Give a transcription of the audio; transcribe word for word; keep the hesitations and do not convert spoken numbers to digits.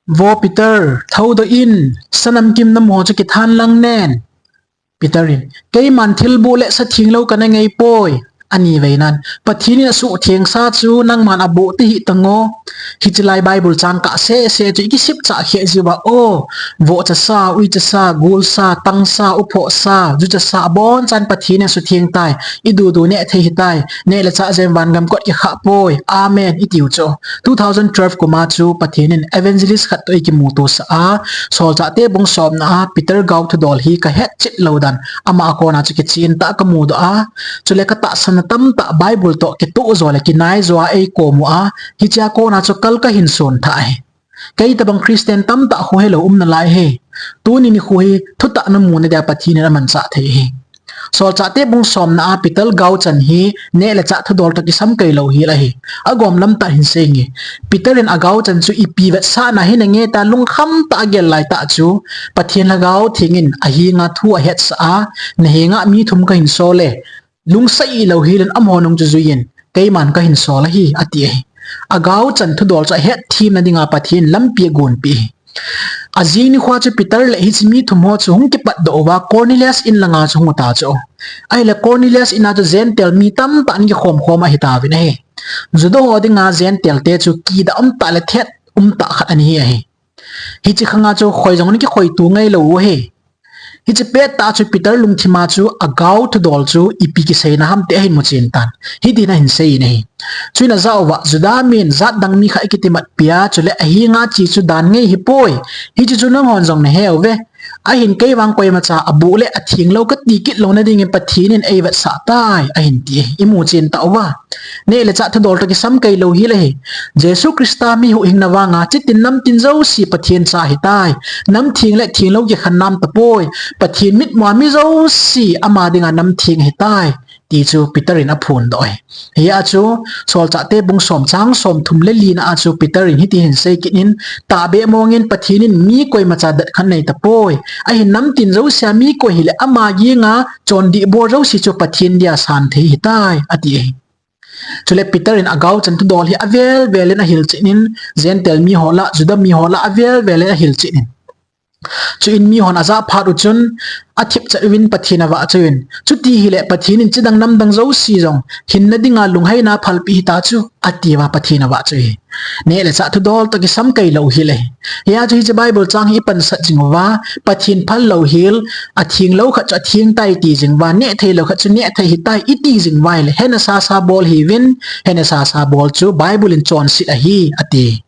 Vo Peter, thoudoh in, sa namkim namu ho chu kithan lang nen. Peter in, keiman thilbuh le sa thenglou kana ngeipoi. Aniveinan, Pathen in asuhthengsa chu nangman abuh tahih tan o. Hiche lai Bible chang kah sese chu ikisipcha kheh jiuva o. Vohcha sa, uicha sa, gul sa, tang sa, uphoh sa, jucha sa, abonchan Pathen in asutheng tai. Idudu neh thei hitai. Neh le chah jeng vangam kot kikhah poi. Amen. Itiu chu. Two thousand twelve kum a chu Pathen in evangelist khat toh eikimutosah a, Solchahte bung somna a Peter gao thudol hi kahetchet lou dan, ama a kona chu kichen tah a kamudoh a, chule katahsan a tamtah Bible toh kitoh jo le kinai jo a eikom uva, hichea kona chu kal kahin son thah ahi. Kei tobang Christian tamtah khu helou um nalai ahi. Tuni nikho hi thutah namu nadia Pathen in amanchah thei ahi. Solchahte bung somna a Peter gaochan hi neh le chah thudol toh kisam kei louhel ahi. Agom lamtah hin seinge. Peter in agaochan chu ipi vetsahna hinange tia lungkham tah a agel laitah chu, Pathen Lhagao Theng in ahenga thu ahetsah a, nahenga mi thum kahin sol e. Lungset louhel in amaho nung chu juiyin, keiman kahin sol ahi, ati ahi. Agaochan thudol chu ahetthemna dinga Pathen in lampi agonpeh ahi. Ajing nikhoa chu Peter le hiche mi thum ho chu hung kipatdoh uva Cornelius in langa chu hung uta chu. Ahile Cornelius in a chu Gentile mi tamtah in kikhom khom ahitauvin ahi. Juda ho dinga Gentile te chu kidah umtah le thet umtah khat ana hi ahi. Hiche khanga chu khoi jong ana kikhoitu ngailou u ahi. Hiche pettah chu Peter lungthima chu agao thudol chu ipi kiseina ham ti ahin muchen tan. Hitin ahin seiyin ahi. Chuin ajah uva, Juda min jatdang mi khat ikitimatpia, chule ahenga che chu dan ngei hipoi. Hiche chu nanghon jong naheuve. Ahin keivang koimacha abuh le athenglou kati kit louna dingin Pathen in eivetsah tai, ahin ti ahi. Imuchen tauva. Neh le chah thudol toh kisam kei louhel ahi. Jesu Christa mi huhhingna vanga chitin namtin jouse Pathen cha ahitai. Namtheng le thenglou kikhen nam tapoi. Pathen mitmua mi jouse ama dinga namtheng ahitai. Ti chu Peter in aphondoh ahi. Hia chu Solchahte bung som chang somthum le lina a chu Peter in hiti hin seikit in, tahbeh mongin Pathen in mi koimacha detkhen nei tapoi. Ahin namtin jousea mi koi hile ama henga chondih bol jouse chu Pathen dia san thei ahitai, ati ahi. Chule Peter in agaochan thudol hi avel vel in ahilchen in, Gentile miho lah, Juda miho lah avel vel in ahilchen in. Chuin mihon ajah phat u chun, athipchet uvin Pathen avahchoi uvin, chuti hile Pathen in chidang namdang jouse jong hinna dinga lungheina phalpeh hita chu, atiuva Pathen avahchoi ahi. Neh le chah thudol toh kisam kei louhel ahi. Hia chu hiche Bible chang hi ipansat jing uva, Pathen phal louhel, athenglou khat chu atheng tai iti jing uva, neh theilou khat chu neh thei ahitai iti jing uva ahile, hena sasa bol hiuvin, hena sasa bol chu Bible in chonset ahi, ati.